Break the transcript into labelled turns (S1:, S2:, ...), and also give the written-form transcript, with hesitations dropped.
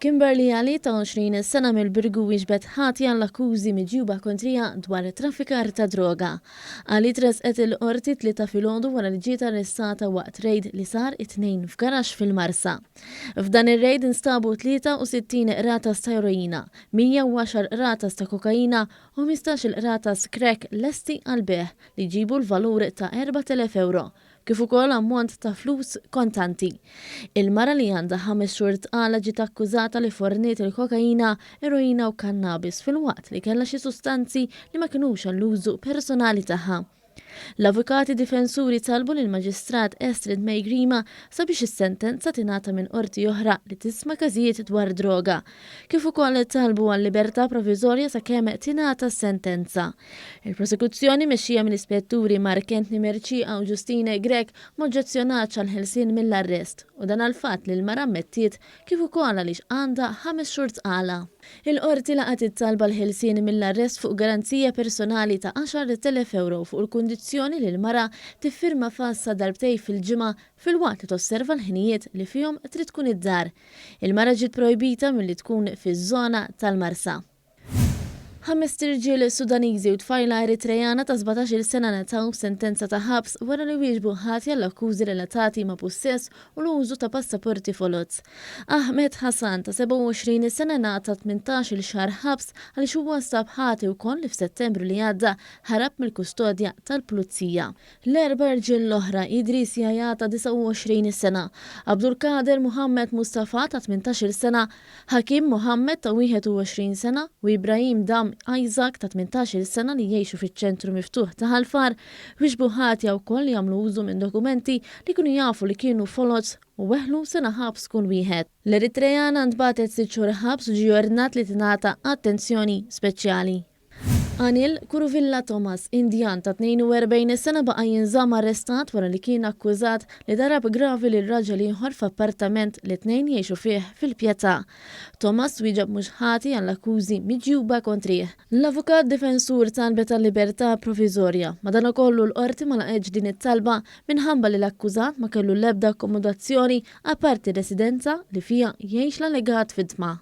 S1: Kimberly Ali ta' 20 sena mill-Birgu wieġbet ħatja għall-akkużi miġjuba kontriha dwar traffikar ta' droga. Ali tressqet il-Qorti t-Tlieta filgħodu wara li ġiet arrestata waqt rejd li sar it-Tnejn f'garaxx fil-Marsa. F'dan ir-rejd instabu 63 qratas ta' eroina, 110 qratas ta' kokaina u 15-il qratas crack lesti għall-bejgħ li jġibu l-valur ta' 4,000 ewro, kif ukoll ammont ta' flus kontanti. Il-mara li għandha ħames xhur tqala ġiet akkużata li forniet il-kokaina, eroina u kannabis filwaqt li kellha xi sustanzi li ma kinux għall-użu personali tagħha. L-avukati difensuri talbu lill-Maġistrat Estrid May Grima sabiex is-sentenza tingħata minn qorti oħra li tisma' każijiet dwar droga, kif ukoll talbu għal libertà proviżorja sakemm tingħata s-sentenza. Il-prosekuzzjoni mexxija mill-Ispetturi Mark Anthony Mercieca u Justine Grech m'oġġezzjonatx għall-ħelsien mill-arrest u dan għall-fatt li l-mara ammettiet kif ukoll għaliex għandha ħames xhur tqala. Il-Qorti laqgħet it-talba għall-ħelsien mill-arrest fuq garanzija personali ta' 10,000 ewro fuq il-kundizzjoni li l-mara tiffirma f'għassa darbtejn fil-ġimgħa filwaqt li tosserva l-ħinijiet li fihom trid tkun id-dar. Il-mara ġiet projbita milli tkun fiż-żona tal-Marsa. Ħamest irġiel Sudaniżi u tfajla Eritrejana ta' 17-il sena ngħataw sentenza ta' ħabs wara li wieġbu ħatja għall-akkużi relatati ma' pussess u l-użu ta' passaporti foloz. Ahmed Hassan ta' 27 sena ngħata 18-il xahar ħabs għaliex huwa nstab ħati wkoll li f'Settembru li għadda ħarab mill-kustodja tal-pulizija. L-erba' irġiel l-oħra, Idris Yahya ta' 29 sena, Abdulkader Muhammad Mustafa ta' 18-il sena, Hakim Mohammed ta' 21 sena u Ibrahim Dam Isaac ta' 18-il sena li jgħixu fiċ-ċentru miftuħ ta' Ħal Far wieġbu ħatja wkoll li għamlu użu minn dokumenti li kienu jafu li kienu foloz u weħlu sena ħabs kull wieħed. L-Eritrejana ntbagħtet sitt xhur ħabs u ġie ordnat li tingħata attenzjoni speċjali. Anil Kuruvilla Thomas, Indjan ta' 42 sena baqa' jinżamm arrestat wara li kien akkużat li darab gravi lil raġel ieħor f'appartament li t-tnejn jgħixu fih fil-Pietà. Thomas wieġeb mhux ħati għall-akkużi miġjuba kontrih. L-avukat difensur talbet għal-libertà proviżorja, madankollu l-Qorti ma laqgħetx din it-talba minħabba li l-akkużat ma kellu l-ebda akkomodazzjoni apparti r-residenza li fiha jgħix l-allegat vittma.